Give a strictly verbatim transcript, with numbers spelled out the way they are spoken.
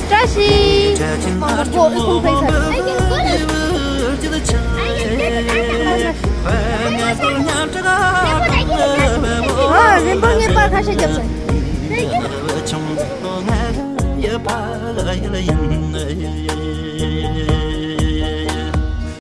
བཀྲ་ཤིས། མང་པོ་ཨི་ཁུང་ཕེབས་ཚར། ཨ། རིན་པོ་ངའི་པར་ཁ་ཤས་བརྒྱབ་སོང་།